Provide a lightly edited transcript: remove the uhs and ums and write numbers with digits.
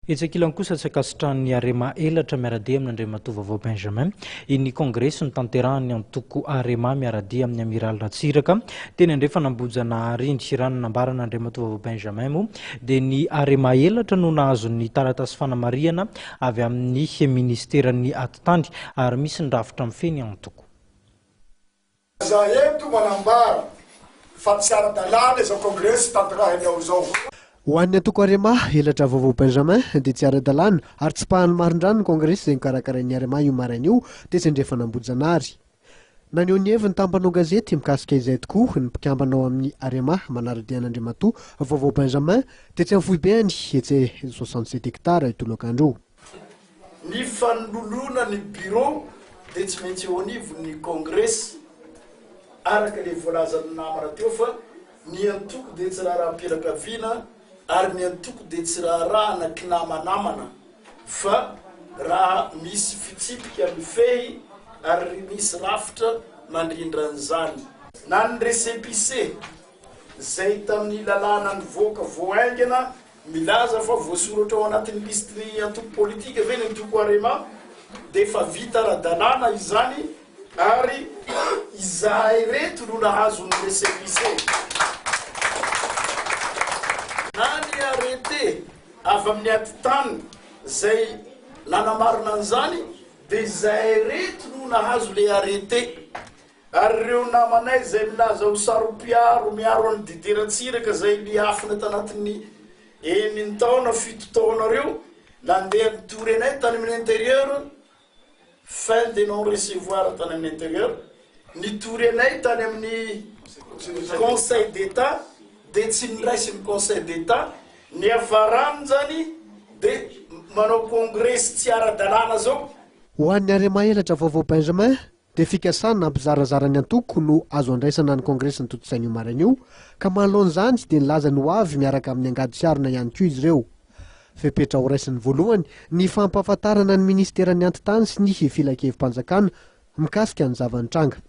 Etsy ankilany kosa, tsy ankasitrahan'ny Arema elatra miara-dia amin'Andriamatoa Vaovao Benjamin iny kongresy notanterahan'ny antoko Arema miara-dia amin'ny Amiraly Ratsiraka teny Andrefan'Ambohijanahary iny. Raha ny nambaran'Andriamatoa Vaovao Benjamin moa dia ny Arema elatra no nahazo ny taratasy fanamarihana avy amin'ny minisiteran'ny atitany ary misy ny rafitra mifehy ny antoko. Za eto manambara fa tsy ara-dalàna izao kongresy tanterahinao izao. Ho an'ny antoko Arema, elatra vaovao Benjamin, dia tsy ara-dalàna ary tsy mpahan'ny marindrano ny kongresy izay nokarakarain'ny Arema io maraina io tetsy Andrefan'Ambohijanahary. Naneho ny heviny tamin'ny mpanao gazety mikasika izay tokoa ny mpikambana ao amin'ny Arema manara-dia an'Andriamatoa Vaovao Benjamin tetsy amin'ny foibeny etsy 67 hectares io tolakandro io. Ny fanoloana ny bureau dia tsy maintsy eo anivon'ny kongresy araka ilay voalazan'ny namana teo fa ny antoko dia tsy raharaham-pianakaviana ary ny antoko dia tsy raharahana kinamanamana fa raha misy fitsipika mifehy ary misy rafitra mandrindra an'izany. Na ny récépissé izay tamin'ny lalàna nivoaka vao haingana Milaza fa voasoratra ao anatin'ny lisitry ny antoko politika ve ny antoko Arema dia efa vita ara-dalàna izany ary izahay ireto no nahazo ny récépissé. Na ny arrêté avy amin'ny atitany izay nanamarina an'izany dia izahay ireto no nahazo ilay arrêté. Ary ireo namanay izay milaza ho saro-piaro miaro an'i Didier Ratsiraka izay niafina tanatin'ny enin-taona, fito taona ireo, nandeha nitory anay tany amin'ny intérieur, fin de non recevoir tany amin'ny intérieur, nitory anay tany amin'ny conseil d'Etat, dia tsy niraisin'ny conseil d'Etat, niafarany izany dia manao kongresy tsy ara-dalàna izao. Ho an'ny Arema elatra vaovao Benjamin, dia fikasana hampizarazara ny antoko no azo andraisana ny kongresy notontosaina io maraina io, ka manoloana izany dia nilaza ny ho avy miaraka amin'ny angady sy harona ihany koa izy ireo. Fepetra horaisiny voalohany ny fampahafantarana ny minisiteran'ny Antitany sy ny Filankevi-panjakana mikasika ny zava-nitranga.